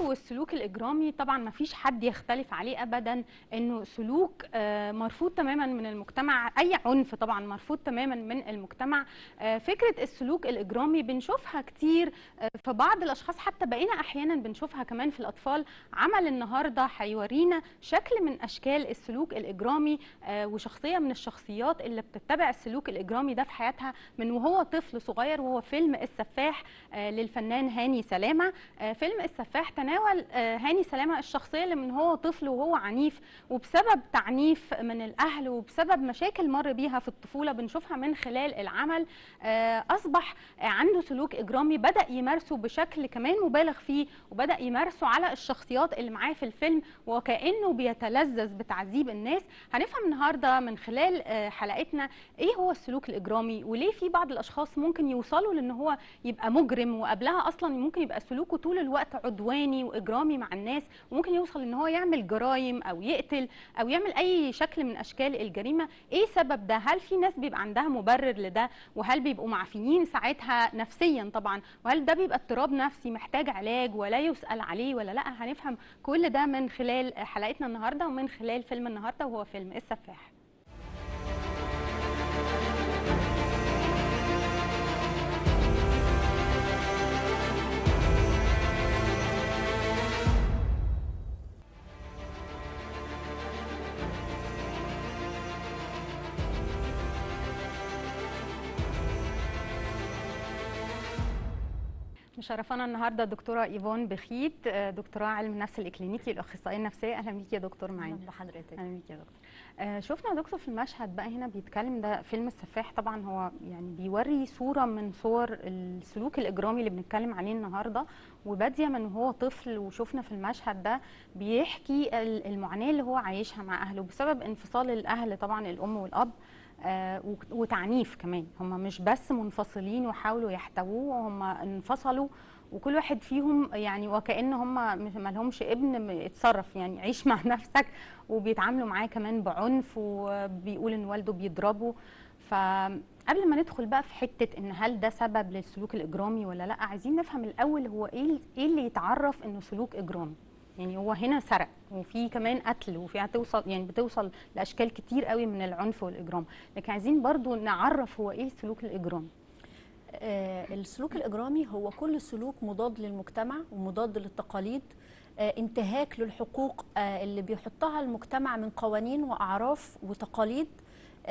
والسلوك الإجرامي طبعا ما فيش حد يختلف عليه أبدا أنه سلوك مرفوض تماما من المجتمع. أي عنف طبعا مرفوض تماما من المجتمع. فكرة السلوك الإجرامي بنشوفها كتير في بعض الأشخاص، حتى بقينا أحيانا بنشوفها كمان في الأطفال. عمل النهاردة هيورينا شكل من أشكال السلوك الإجرامي وشخصية من الشخصيات اللي بتتبع السلوك الإجرامي ده في حياتها من وهو طفل صغير، وهو فيلم السفاح للفنان هاني سلامة. فيلم السفاح تناول هاني سلامة الشخصية اللي من هو طفل وهو عنيف، وبسبب تعنيف من الأهل وبسبب مشاكل مر بيها في الطفولة بنشوفها من خلال العمل، أصبح عنده سلوك إجرامي بدأ يمارسه بشكل كمان مبالغ فيه، وبدأ يمارسه على الشخصيات اللي معاه في الفيلم وكأنه بيتلذذ بتعذيب الناس. هنفهم النهاردة من خلال حلقتنا إيه هو السلوك الإجرامي وليه في بعض الأشخاص ممكن يوصلوا لأن هو يبقى مجرم، وقبلها أصلا ممكن يبقى سلوكه طول الوقت عدواني واجرامي مع الناس، وممكن يوصل ان هو يعمل جرائم او يقتل او يعمل اي شكل من اشكال الجريمة. ايه سبب ده؟ هل في ناس بيبقى عندها مبرر لده؟ وهل بيبقوا معفيين ساعتها نفسيا طبعا؟ وهل ده بيبقى اضطراب نفسي محتاج علاج ولا يسأل عليه ولا لا؟ هنفهم كل ده من خلال حلقتنا النهارده ومن خلال فيلم النهارده وهو فيلم السفاح. مشرفانا النهارده الدكتورة ايفون بخيت، دكتوراه علم النفس الاكلينيكي الاخصائيه النفسية. اهلا بيكي يا دكتور معانا. اهلا بحضرتك. اهلا بيكي يا دكتور. شفنا يا دكتور في المشهد بقى هنا بيتكلم، ده فيلم السفاح طبعا هو يعني بيوري صوره من صور السلوك الاجرامي اللي بنتكلم عليه النهارده، وباديه من هو طفل. وشفنا في المشهد ده بيحكي المعاناة اللي هو عايشها مع اهله بسبب انفصال الاهل طبعا، الام والاب، وتعنيف كمان. هم مش بس منفصلين وحاولوا يحتووه، هم انفصلوا وكل واحد فيهم يعني وكأن هم ما لهمش ابن، اتصرف يعني عيش مع نفسك، وبيتعاملوا معاه كمان بعنف، وبيقول ان والده بيضربه. فقبل ما ندخل بقى في حتة ان هل ده سبب للسلوك الإجرامي ولا لا، عايزين نفهم الأول هو ايه اللي يتعرف انه سلوك إجرامي. يعني هو هنا سرق وفي كمان قتل وفي هتوصل يعني بتوصل لاشكال كتير قوي من العنف والاجرام، لكن عايزين برضو نعرف هو ايه السلوك الاجرامي. السلوك الاجرامي هو كل سلوك مضاد للمجتمع ومضاد للتقاليد، انتهاك للحقوق اللي بيحطها المجتمع من قوانين واعراف وتقاليد،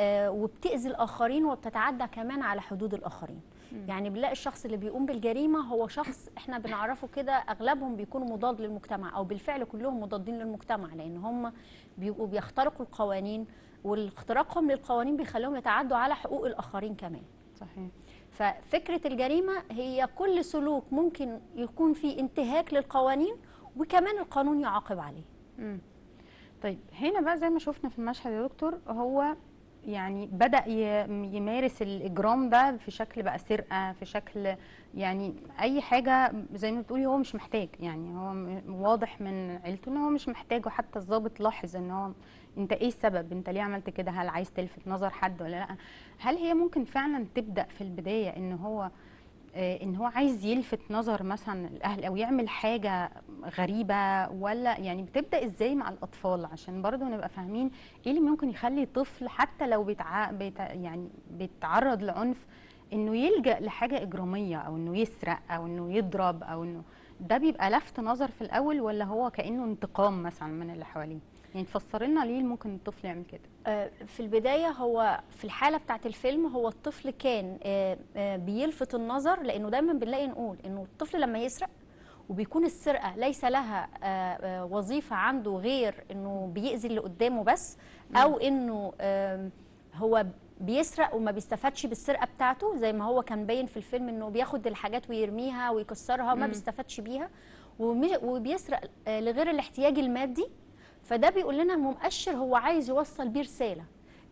وبتأذي الاخرين وبتتعدى كمان على حدود الاخرين. يعني بنلاقي الشخص اللي بيقوم بالجريمة هو شخص احنا بنعرفه كده، اغلبهم بيكونوا مضاد للمجتمع او بالفعل كلهم مضادين للمجتمع، لان هم بيبقوا بيخترقوا القوانين، واختراقهم للقوانين بيخليهم يتعدوا على حقوق الاخرين كمان. صحيح. ففكره الجريمة هي كل سلوك ممكن يكون فيه انتهاك للقوانين وكمان القانون يعاقب عليه. طيب هنا بقى زي ما شفنا في المشهد يا دكتور، هو يعني بدأ يمارس الإجرام ده في شكل بقى سرقة، في شكل يعني أي حاجة زي ما بتقولي هو مش محتاج، يعني هو واضح من عيلته إن هو مش محتاج، وحتى الضابط لاحظ إن هو أنت إيه السبب، أنت ليه عملت كده، هل عايز تلفت نظر حد ولا لأ؟ هل هي ممكن فعلا تبدأ في البداية إن هو عايز يلفت نظر مثلا الأهل أو يعمل حاجة غريبة، ولا يعني بتبدأ إزاي مع الأطفال عشان برضو نبقى فاهمين إيه اللي ممكن يخلي طفل حتى لو يعني بيتعرض لعنف إنه يلجأ لحاجة إجرامية أو إنه يسرق أو إنه يضرب، أو إنه ده بيبقى لفت نظر في الأول، ولا هو كأنه انتقام مثلا من اللي حواليه؟ يعني تفسر لنا ليه ممكن الطفل يعمل كده؟ في البداية هو في الحالة بتاعت الفيلم هو الطفل كان بيلفت النظر، لأنه دايما بنلاقي نقول إنه الطفل لما يسرق وبيكون السرقة ليس لها وظيفة عنده غير إنه بيأذي اللي قدامه بس، أو إنه هو بيسرق وما بيستفادش بالسرقة بتاعته، زي ما هو كان باين في الفيلم إنه بياخد الحاجات ويرميها ويكسرها وما بيستفادش بيها، وبيسرق لغير الاحتياج المادي. فده بيقول لنا مؤشر هو عايز يوصل بيه رسالة.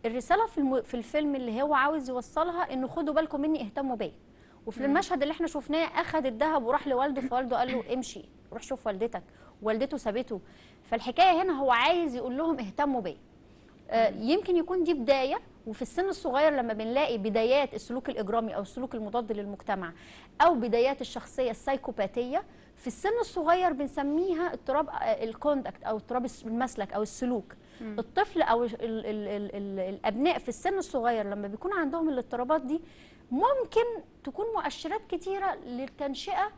الرسالة في الفيلم اللي هو عاوز يوصلها انه خدوا بالكم مني، اهتموا بيا. وفي المشهد اللي احنا شفناه اخذ الذهب وراح لوالده، فوالده قال له امشي روح شوف والدتك، والدته سابته. فالحكايه هنا هو عايز يقول لهم اهتموا بيا. يمكن يكون دي بداية. وفي السن الصغير لما بنلاقي بدايات السلوك الاجرامي او السلوك المضاد للمجتمع او بدايات الشخصية السايكوباتيه في السن الصغير بنسميها اضطراب ال conduct او اضطراب المسلك او السلوك. الطفل او ال ال ال ال الابناء في السن الصغير لما بيكون عندهم الاضطرابات دي ممكن تكون مؤشرات كتيرة للتنشئه،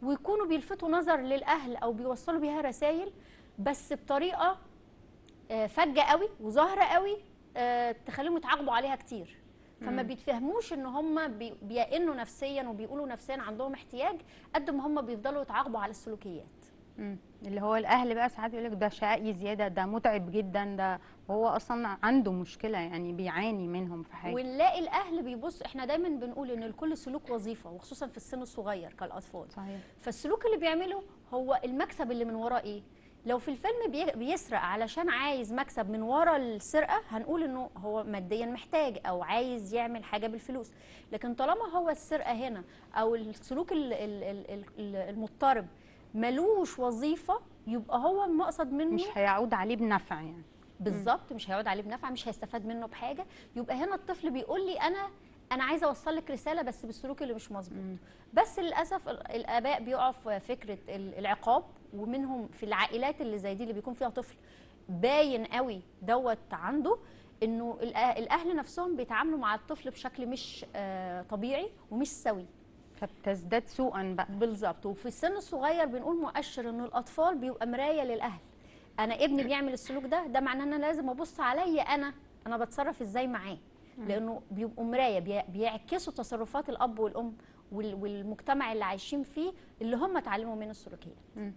ويكونوا بيلفتوا نظر للاهل او بيوصلوا بيها رسائل، بس بطريقة فجه قوي وظاهره قوي تخليهم يتعاقبوا عليها كتير. فما بيتفهموش ان هم بيئنوا نفسيا وبيقولوا نفسيا عندهم احتياج، قد ما هم بيفضلوا يتعاقبوا على السلوكيات. اللي هو الاهل بقى ساعات يقول لك ده شقي زيادة، ده متعب جدا، ده وهو اصلا عنده مشكلة يعني بيعاني منهم في حاجة. ونلاقي الاهل بيبص، احنا دايما بنقول ان لكل سلوك وظيفة، وخصوصا في السن الصغير كالاطفال. صحيح. فالسلوك اللي بيعمله هو المكسب اللي من وراه ايه؟ لو في الفيلم بيسرق علشان عايز مكسب من ورا السرقة، هنقول انه هو ماديا محتاج او عايز يعمل حاجة بالفلوس. لكن طالما هو السرقة هنا او السلوك المضطرب ملوش وظيفة، يبقى هو المقصد منه مش هيعود عليه بنفع يعني. بالظبط، مش هيعود عليه بنفع، مش هيستفاد منه بحاجة. يبقى هنا الطفل بيقول لي انا عايزه اوصل لك رسالة بس بالسلوك اللي مش مظبوط. بس للاسف الاباء بيقعوا في فكرة العقاب، ومنهم في العائلات اللي زي دي اللي بيكون فيها طفل باين قوي دوت عنده، انه الاهل نفسهم بيتعاملوا مع الطفل بشكل مش طبيعي ومش سوي، فبتزداد سوءا بقى. بالظبط. وفي السن الصغير بنقول مؤشر ان الاطفال بيبقى مراية للاهل. انا ابني بيعمل السلوك ده، ده معناه ان انا لازم ابص عليا انا بتصرف ازاي معاه، لانه بيبقوا مراية، بيعكسوا تصرفات الاب والام والمجتمع اللي عايشين فيه اللي هم اتعلموا منه السلوكيات.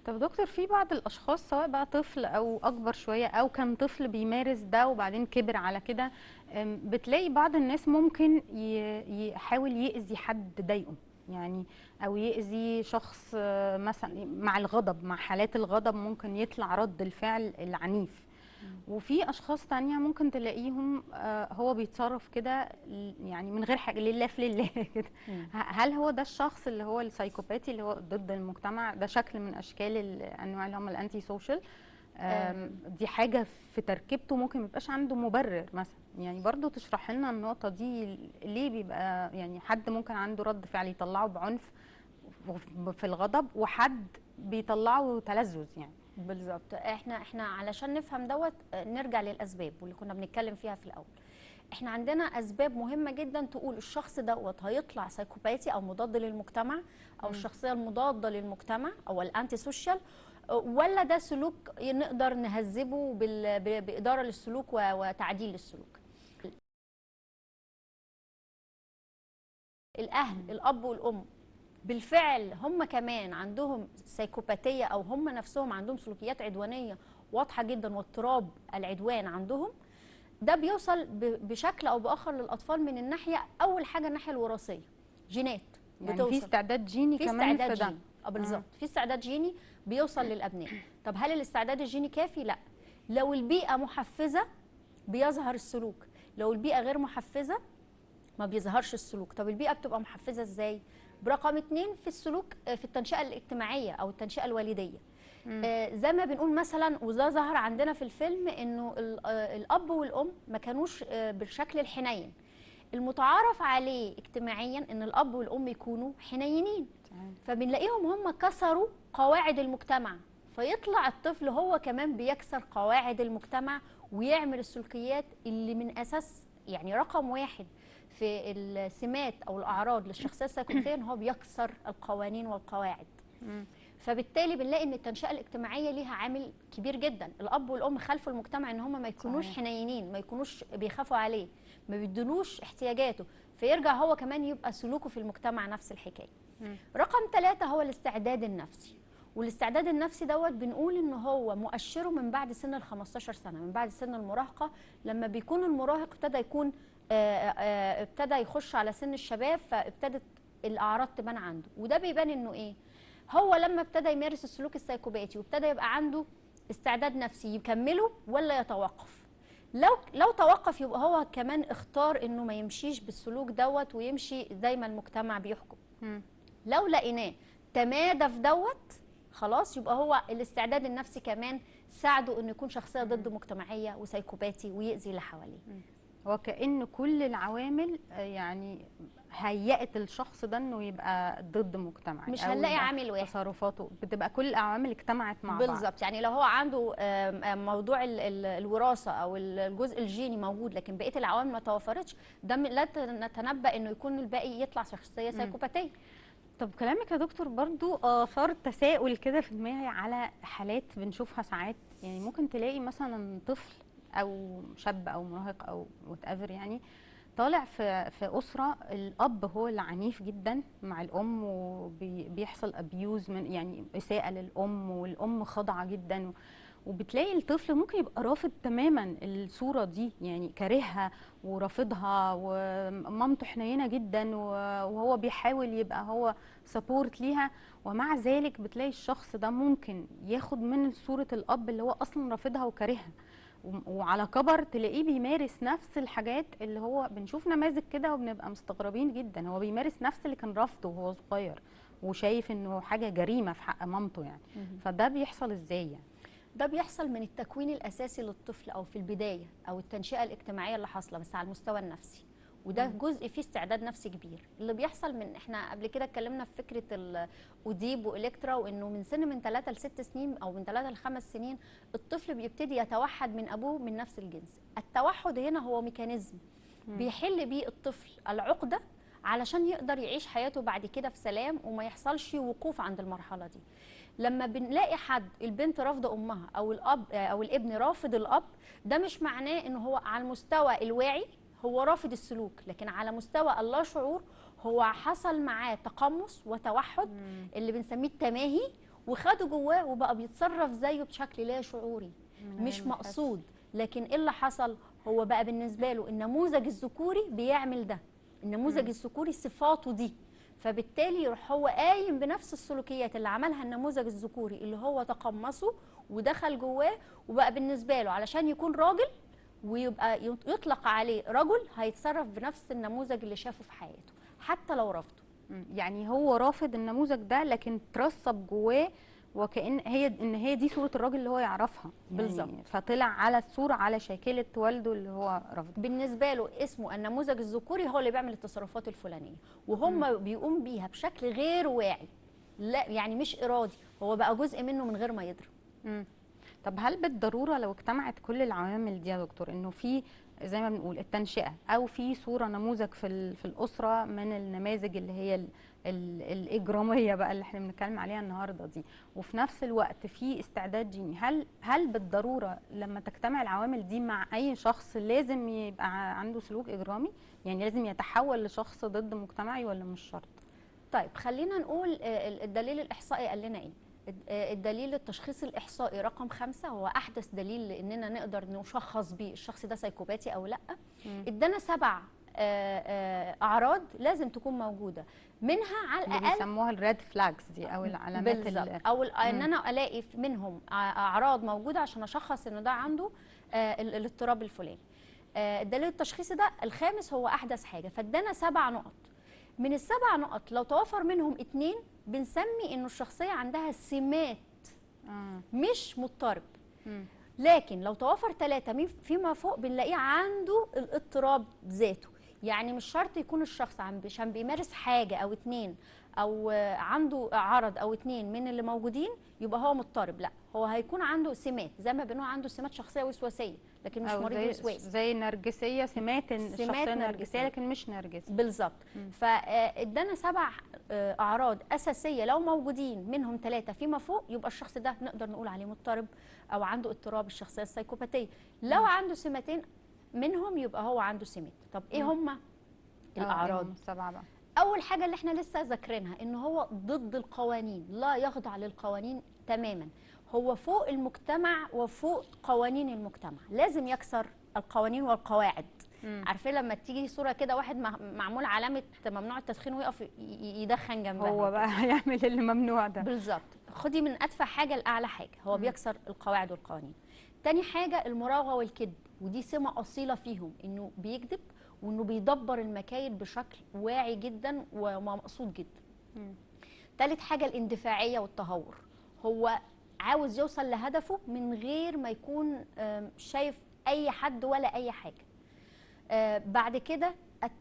طب دكتور، في بعض الاشخاص سواء بقى طفل او اكبر شوية او كان طفل بيمارس ده وبعدين كبر على كده، بتلاقي بعض الناس ممكن يحاول يأذي حد ضايقه يعني، او يأذي شخص مثلا مع الغضب، مع حالات الغضب ممكن يطلع رد الفعل العنيف. وفي اشخاص تانية ممكن تلاقيهم هو بيتصرف كده يعني من غير حاجة، لله في لله كده. هل هو ده الشخص اللي هو السايكوباتي اللي هو ضد المجتمع؟ ده شكل من اشكال الانواع اللي هم ال anti social. دي حاجة في تركيبته ممكن ما يبقاش عنده مبرر مثلا يعني. برضو تشرح لنا النقطة دي، ليه بيبقى يعني حد ممكن عنده رد فعل يطلعه بعنف في الغضب، وحد بيطلعه تلذذ يعني؟ بالظبط. احنا علشان نفهم دوت نرجع للاسباب واللي كنا بنتكلم فيها في الاول. احنا عندنا اسباب مهمة جدا تقول الشخص دوت هيطلع سايكوباتي او مضاد للمجتمع، او الشخصية المضادة للمجتمع او ال anti social، ولا ده سلوك نقدر نهذبه بادارة للسلوك وتعديل للسلوك. الاهل، الاب والام بالفعل هم كمان عندهم سايكوباتيه، او هم نفسهم عندهم سلوكيات عدوانية واضحة جدا واضطراب العدوان عندهم، ده بيوصل بشكل او باخر للاطفال من الناحية، اول حاجة الناحية الوراثية، جينات يعني بتوصل. في استعداد جيني في كمان استعداد جيني. بالظبط، في استعداد جيني بيوصل للابناء. طب هل الاستعداد الجيني كافي؟ لا. لو البيئة محفزه بيظهر السلوك، لو البيئة غير محفزه ما بيظهرش السلوك. طب البيئة بتبقى محفزه ازاي؟ برقم 2 في السلوك، في التنشئه الاجتماعية او التنشئه الوالدية. زي ما بنقول مثلا، وده ظهر عندنا في الفيلم، انه الاب والام ما كانوش بالشكل الحنين المتعارف عليه اجتماعيا، ان الاب والام يكونوا حنينين. فبنلاقيهم هم كسروا قواعد المجتمع، فيطلع الطفل هو كمان بيكسر قواعد المجتمع ويعمل السلوكيات اللي من اساس يعني رقم 1 في السمات او الاعراض للشخصية السايكوباتيه ان هو بيكسر القوانين والقواعد. فبالتالي بنلاقي ان التنشئه الاجتماعية ليها عامل كبير جدا. الاب والام خالفوا المجتمع ان هم ما يكونوش حنينين، ما يكونوش بيخافوا عليه، ما بيدلوش احتياجاته، فيرجع هو كمان يبقى سلوكه في المجتمع نفس الحكاية. رقم 3 هو الاستعداد النفسي. والاستعداد النفسي دوت بنقول ان هو مؤشره من بعد سن ال 15 سنة، من بعد سن المراهقة، لما بيكون المراهق ابتدى يكون ابتدى يخش على سن الشباب، فابتدت الاعراض تبان عنده. وده بيبان انه ايه؟ هو لما ابتدى يمارس السلوك السايكوباتي وابتدى يبقى عنده استعداد نفسي يكمله ولا يتوقف. لو توقف يبقى هو كمان اختار انه ما يمشيش بالسلوك دوت ويمشي زي ما المجتمع بيحكم. لو لقيناه تمادى في دوت خلاص، يبقى هو الاستعداد النفسي كمان ساعده انه يكون شخصية ضد مجتمعية وسيكوباتي ويأذي اللي حواليه. وكأن كل العوامل يعني هيئت الشخص ده انه يبقى ضد مجتمعي، مش هنلاقي عامل واحد، تصرفاته بتبقى كل العوامل اجتمعت مع بعض. بالظبط. يعني لو هو عنده موضوع الوراثة او الجزء الجيني موجود، لكن بقية العوامل ما توفرتش، ده لا نتنبأ انه يكون الباقي يطلع شخصية سيكوباتيه. طب كلامك يا دكتور برضو آثار تساؤل كده في دماغي على حالات بنشوفها ساعات، يعني ممكن تلاقي مثلا طفل او شاب او مراهق او whatever، يعني طالع في اسره الاب هو اللي عنيف جدا مع الام، وبيحصل abuse من يعني اساءه للام، والام خاضعة جدا، وبتلاقي الطفل ممكن يبقى رافض تماما الصورة دي، يعني كارهها ورافضها، ومامته حنينه جدا وهو بيحاول يبقى هو support ليها، ومع ذلك بتلاقي الشخص ده ممكن ياخد من صوره الاب اللي هو اصلا رافضها وكارهها، وعلى كبر تلاقيه بيمارس نفس الحاجات اللي هو بنشوف نماذج كده وبنبقى مستغربين جدا، هو بيمارس نفس اللي كان رافضه وهو صغير وشايف انه حاجة جريمة في حق مامته يعني. فده بيحصل ازاي يعني؟ ده بيحصل من التكوين الاساسي للطفل او في البداية او التنشئه الاجتماعية اللي حاصله، بس على المستوى النفسي، وده جزء فيه استعداد نفسي كبير. اللي بيحصل من احنا قبل كده اتكلمنا في فكرة اوديب والكترا، وانه من سن من 3 ل 6 سنين او من 3 ل 5 سنين الطفل بيبتدي يتوحد من ابوه من نفس الجنس. التوحد هنا هو mechanism بيحل بيه الطفل العقدة علشان يقدر يعيش حياته بعد كده في سلام وما يحصلش وقوف عند المرحلة دي. لما بنلاقي حد البنت رافضه امها او الاب او الابن رافض الاب، ده مش معناه ان هو على المستوى الواعي هو رافض السلوك، لكن على مستوى اللا شعور هو حصل معاه تقمص وتوحد اللي بنسميه التماهي، وخده جواه وبقى بيتصرف زيه بشكل لا شعوري مش مقصود. لكن ايه اللي حصل؟ هو بقى بالنسبة له النموذج الذكوري بيعمل ده، النموذج الذكوري صفاته دي، فبالتالي يروح هو قايم بنفس السلوكيات اللي عملها النموذج الذكوري اللي هو تقمصه ودخل جواه، وبقى بالنسبة له علشان يكون راجل ويبقى يطلق عليه رجل هيتصرف بنفس النموذج اللي شافه في حياته حتى لو رفضه. يعني هو رافض النموذج ده لكن ترسب جواه وكأن هي ان هي دي صورة الراجل اللي هو يعرفها يعني. بالظبط. فطلع على الصورة على شاكلة والده اللي هو رافضه. بالنسبة له اسمه النموذج الذكوري هو اللي بيعمل التصرفات الفلانية، وهم بيقوم بيها بشكل غير واعي، لا يعني مش إرادي، هو بقى جزء منه من غير ما يدرك. طب هل بالضرورة لو اجتمعت كل العوامل دي يا دكتور، انه في زي ما بنقول التنشئة او في صورة نموذج في الأسرة من النماذج اللي هي الإجرامية بقى اللي احنا بنتكلم عليها النهاردة دي، وفي نفس الوقت في استعداد جيني، هل بالضرورة لما تجتمع العوامل دي مع أي شخص لازم يبقى عنده سلوك إجرامي؟ يعني لازم يتحول لشخص ضد مجتمعي ولا مش شرط؟ طيب خلينا نقول الدليل الإحصائي قال لنا إيه؟ الدليل التشخيص الإحصائي رقم 5 هو أحدث دليل لأننا نقدر نشخص بيه الشخص ده سيكوباتي أو لأ. ادانا 7 أعراض لازم تكون موجودة، منها على الأقل بيسموها ال red flags دي أو العلامات بالظبط، أو إن أنا ألاقي منهم أعراض موجودة عشان أشخص إنه ده عنده الاضطراب الفلاني. الدليل التشخيصي ده الخامس هو أحدث حاجة، فادانا 7 نقط. من ال7 نقط لو توافر منهم 2 بنسمي انه الشخصية عندها سمات مش مضطرب. لكن لو توافر 3 فيما فوق بنلاقيه عنده الاضطراب ذاته. يعني مش شرط يكون الشخص عشان بيمارس حاجة او 2 او عنده عرض او 2 من اللي موجودين يبقى هو مضطرب، لا هو هيكون عنده سمات زي ما بنقول عنده سمات شخصية وسواسيه لكن مش مريض وسواس، زي النرجسية، سمات الشخصية النرجسية لكن مش نرجسي. بالظبط. فادانا 7 اعراض اساسية لو موجودين منهم 3 فيما فوق يبقى الشخص ده نقدر نقول عليه مضطرب او عنده اضطراب الشخصية السيكوباتيه. لو عنده سمتين منهم يبقى هو عنده سمات. طب ايه هما الاعراض؟ 7 بقى. اول حاجة اللي احنا لسه ذاكرينها ان هو ضد القوانين، لا يخضع للقوانين تماما، هو فوق المجتمع وفوق قوانين المجتمع، لازم يكسر القوانين والقواعد. عارفين لما تيجي صوره كده واحد معمول علامة ممنوع التدخين ويقف يدخن جنبها، هو بقى هيعمل اللي ممنوع ده. بالظبط. خدي من ادفع حاجة لاعلى حاجة، هو بيكسر القواعد والقوانين. تاني حاجة المراوغه والكذب، ودي سمه اصيلة فيهم، انه بيكذب وانه بيدبر المكايد بشكل واعي جدا ومقصود جدا. تالت حاجة الاندفاعيه والتهور، هو عاوز يوصل لهدفه من غير ما يكون شايف اي حد ولا اي حاجة. بعد كده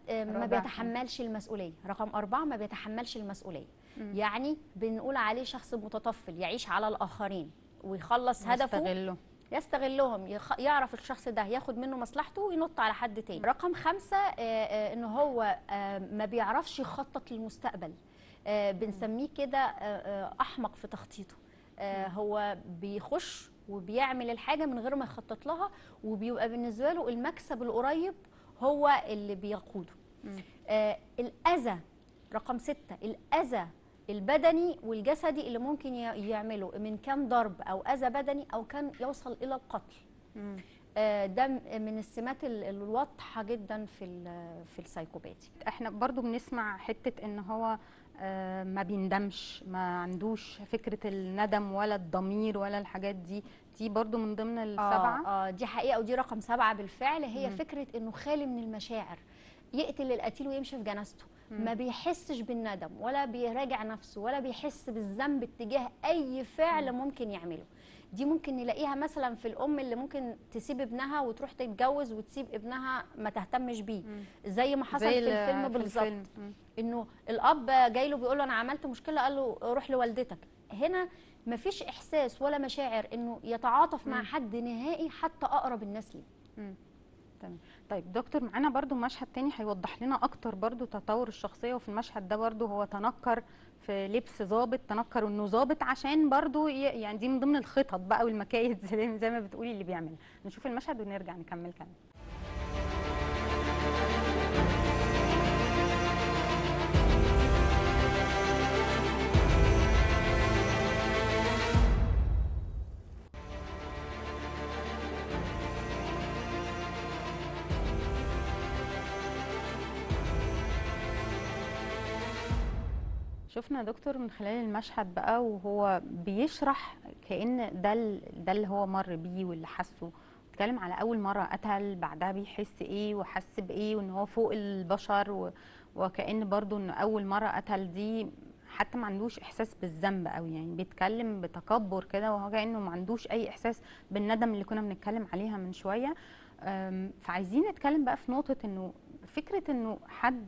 ما بيتحملش المسؤولية. رقم 4 ما بيتحملش المسؤولية. يعني بنقول عليه شخص متطفل، يعيش على الاخرين ويخلص هدفه، يستغلهم، يعرف الشخص ده ياخد منه مصلحته وينط على حد تاني. رقم 5 ان هو ما بيعرفش يخطط للمستقبل، بنسميه كده احمق في تخطيطه. هو بيخش وبيعمل الحاجة من غير ما يخطط لها، وبيبقى بالنسبة له المكسب القريب هو اللي بيقوده. الأذى رقم 6، الأذى البدني والجسدي اللي ممكن يعمله، من كان ضرب أو أذى بدني أو كان يوصل إلى القتل. ده من السمات الواضحة جدا في السايكوباتي. احنا برضو بنسمع حتة ان هو ما بيندمش، ما عندوش فكرة الندم ولا الضمير ولا الحاجات دي، دي برضو من ضمن السبعة. دي حقيقة، ودي رقم 7 بالفعل. هي فكرة انه خالي من المشاعر، يقتل القتيل ويمشي في جنازته، ما بيحسش بالندم ولا بيراجع نفسه ولا بيحس بالذنب اتجاه اي فعل ممكن يعمله. دي ممكن نلاقيها مثلا في الام اللي ممكن تسيب ابنها وتروح تتجوز وتسيب ابنها ما تهتمش بيه، زي ما حصل في الفيلم بالظبط، انه الاب جاي له بيقول له انا عملت مشكلة، قال له روح لوالدتك. هنا مفيش احساس ولا مشاعر انه يتعاطف مع حد نهائي، حتى اقرب الناس ليه. تمام. طيب دكتور، معانا برضو مشهد تاني هيوضح لنا اكتر برضو تطور الشخصية، وفي المشهد ده برضو هو تنكر في لبس ظابط، تنكر انه ظابط عشان برضو يعني دي من ضمن الخطط بقى والمكايد زي ما بتقولي اللي بيعملها. نشوف المشهد ونرجع نكمل كلام. شفنا دكتور من خلال المشهد بقى وهو بيشرح كأن ده اللي هو مر بيه واللي حسه، اتكلم على أول مرة قتل، بعدها بيحس إيه وحس بإيه، وإن هو فوق البشر، وكأن برضو إن أول مرة قتل دي حتى ما عندوش إحساس بالذنب أوي، يعني بيتكلم بتكبر كده وهو كأنه ما عندوش أي إحساس بالندم اللي كنا بنتكلم عليها من شوية. فعايزين نتكلم بقى في نقطة إنه فكرة إنه حد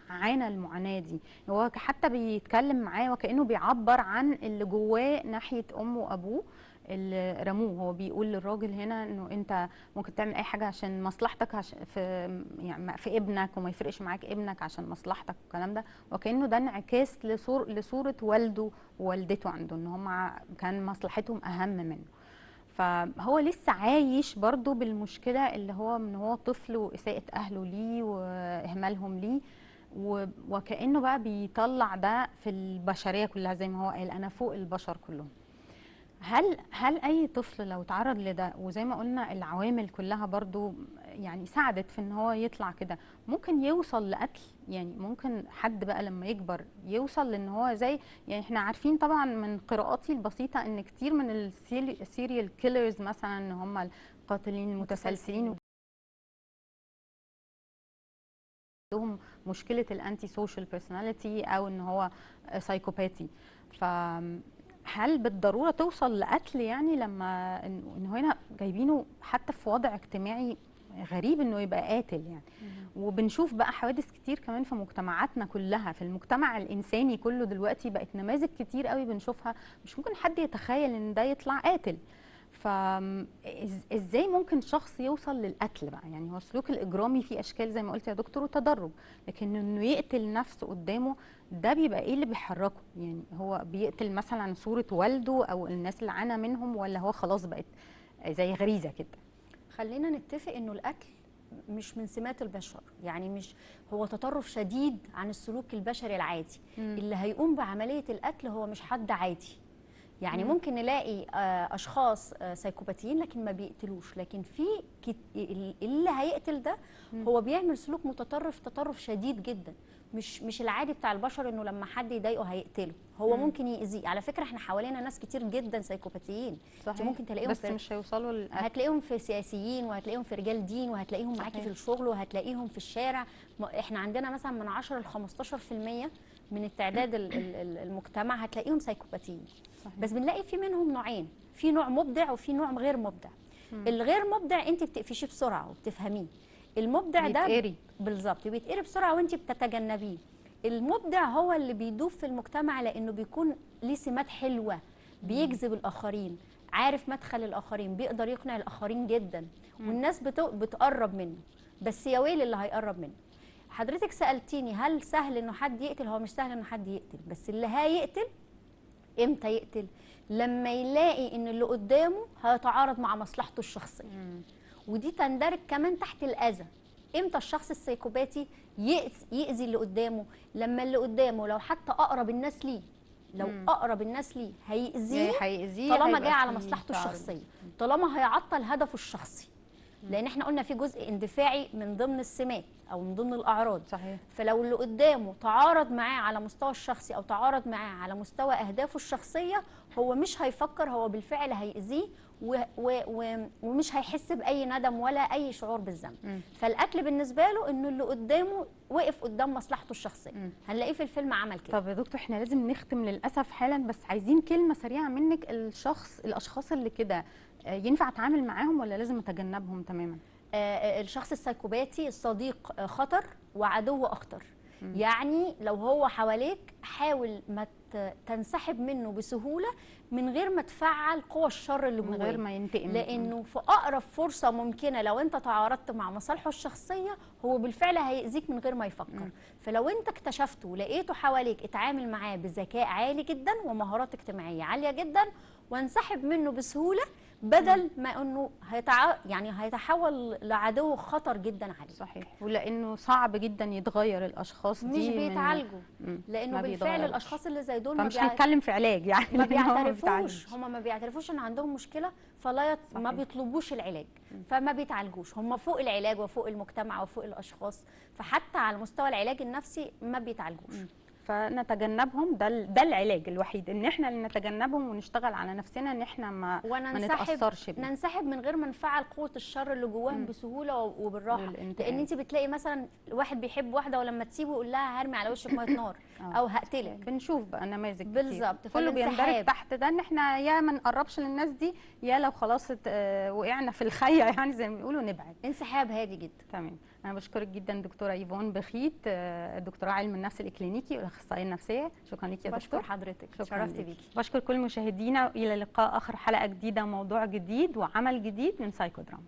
عانى المعاناة دي، هو حتى بيتكلم معاه وكأنه بيعبر عن اللي جواه ناحية أمه وأبوه اللي رموه. هو بيقول للراجل هنا إنه أنت ممكن تعمل أي حاجة عشان مصلحتك، عشان يعني في ابنك، وما يفرقش معاك ابنك عشان مصلحتك والكلام ده، وكأنه ده انعكاس لصورة والده ووالدته عنده، إن هم كان مصلحتهم أهم منه. فهو لسه عايش برضو بالمشكلة اللي هو من هو طفل، وإساءة أهله ليه وإهمالهم ليه، وكأنه بقى بيطلع ده في البشرية كلها، زي ما هو قال أنا فوق البشر كلهم. هل أي طفل لو تعرض لده، وزي ما قلنا العوامل كلها برضو يعني ساعدت في إن هو يطلع كده، ممكن يوصل لقتل؟ يعني ممكن حد بقى لما يكبر يوصل لإن هو زي، يعني احنا عارفين طبعا من قراءاتي البسيطة إن كتير من ال serial killers مثلا، إن هم القاتلين المتسلسلين عندهم مشكلة ال antisocial personality أو إن هو سايكوباتي، ف هل بالضرورة توصل لقتل؟ يعني لما إن هنا جايبينه حتى في وضع اجتماعي غريب إنه يبقى قاتل يعني. وبنشوف بقى حوادث كتير كمان في مجتمعاتنا كلها، في المجتمع الإنساني كله دلوقتي بقت نماذج كتير قوي بنشوفها، مش ممكن حد يتخيل إن ده يطلع قاتل. فإزاي ممكن شخص يوصل للقتل بقى؟ يعني هو السلوك الإجرامي فيه أشكال زي ما قلت يا دكتور وتدرج، لكن إنه يقتل نفسه قدامه ده بيبقى إيه اللي بيحركه؟ يعني هو بيقتل مثلا صورة والده أو الناس اللي عانى منهم، ولا هو خلاص بقت زي غريزة كده؟ خلينا نتفق إنه القتل مش من سمات البشر، يعني مش هو تطرف شديد عن السلوك البشري العادي. اللي هيقوم بعملية القتل هو مش حد عادي. يعني ممكن نلاقي اشخاص سايكوباتيين لكن ما بيقتلوش، لكن في اللي هيقتل ده هو بيعمل سلوك متطرف، تطرف شديد جدا، مش العادي بتاع البشر انه لما حد يضايقه هيقتله، هو ممكن يأذيه. على فكرة احنا حوالينا ناس كتير جدا سايكوباتيين، صحيح، ممكن تلاقيهم بس مش هيوصلوا للقتل. هتلاقيهم في سياسيين، وهتلاقيهم في رجال دين، وهتلاقيهم معاكي في الشغل، وهتلاقيهم في الشارع. احنا عندنا مثلا من 10 ل 15% من التعداد المجتمع هتلاقيهم سايكوباتيين. صحيح. بس بنلاقي في منهم نوعين، في نوع مبدع وفي نوع غير مبدع. الغير مبدع انت بتقفشيه بسرعة وبتفهميه، المبدع ده بيتقري. بالظبط بيتقري بسرعة وانت بتتجنبيه. المبدع هو اللي بيدوب في المجتمع لانه بيكون ليه سمات حلوة، بيجذب الاخرين، عارف مدخل الاخرين، بيقدر يقنع الاخرين جدا، والناس بتقرب منه. بس يا ويل اللي هيقرب منه. حضرتك سالتيني هل سهل انه حد يقتل؟ هو مش سهل انه حد يقتل، بس اللي هيقتل امتى يقتل؟ لما يلاقي ان اللي قدامه هيتعارض مع مصلحته الشخصية. ودي تندرج كمان تحت الاذى. امتى الشخص السيكوباتي يأذي اللي قدامه؟ لما اللي قدامه لو حتى اقرب الناس ليه، لو اقرب الناس ليه هيأذيه، طالما جاي على مصلحته الشخصية، طالما هيعطل هدفه الشخصي. لان احنا قلنا في جزء اندفاعي من ضمن السمات او من ضمن الاعراض. صحيح. فلو اللي قدامه تعارض معاه على مستوى الشخصي او تعارض معاه على مستوى اهدافه الشخصية، هو مش هيفكر، هو بالفعل هيأذيه ومش هيحس باي ندم ولا اي شعور بالذنب. فالقتل بالنسبة له انه اللي قدامه وقف قدام مصلحته الشخصية. هنلاقيه في الفيلم عمل كده. طب يا دكتور احنا لازم نختم للاسف حالا، بس عايزين كلمة سريعة منك. الاشخاص اللي كده ينفع اتعامل معاهم ولا لازم اتجنبهم تماما؟ الشخص السايكوباتي الصديق خطر وعدو اخطر. يعني لو هو حواليك حاول ما تنسحب منه بسهولة من غير ما تفعل قوى الشر اللي جواه، من غير ما ينتقم، لانه في اقرب فرصة ممكنة لو انت تعارضت مع مصالحه الشخصية هو بالفعل هيأذيك من غير ما يفكر. فلو انت اكتشفته ولقيته حواليك اتعامل معاه بذكاء عالي جدا ومهارات اجتماعية عالية جدا، وانسحب منه بسهولة بدل ما انه يعني هيتحول لعدو خطر جدا عليه. صحيح. ولانه صعب جدا يتغير الاشخاص دي، مش بيتعالجوا، لانه بالفعل الاشخاص اللي زي دول مش هنتكلم في علاج يعني، ما بيعترفوش، هم ما بيعترفوش ان عندهم مشكلة، فلا ما بيطلبوش العلاج، فما بيتعالجوش. هم فوق العلاج وفوق المجتمع وفوق الاشخاص، فحتى على مستوى العلاج النفسي ما بيتعالجوش. فنتجنبهم، ده العلاج الوحيد، ان احنا اللي نتجنبهم ونشتغل على نفسنا ان احنا ما نتاثرش بيه. ننسحب من غير ما نفعل قوة الشر اللي جواهم بسهولة وبالراحه. لان انت بتلاقي مثلا واحد بيحب واحدة ولما تسيبه يقول لها هرمي على وشك مية نار او هقتلك. بنشوف بقى نماذج كتير. بالظبط. كله بيندرج تحت ده، ان احنا يا ما نقربش للناس دي، يا لو خلاص وقعنا في الخيه يعني زي ما بيقولوا نبعد. انسحاب هادي جدا. تمام. انا بشكرك جدا دكتورة ايفون بخيت، دكتوراه علم النفس الاكلينيكي والاخصائيه النفسية. شكرا لك يا دكتور. بشكر حضرتك، شرفت بيكي. بشكر كل مشاهدينا، الى لقاء اخر، حلقة جديدة، موضوع جديد وعمل جديد من سايكو دراما.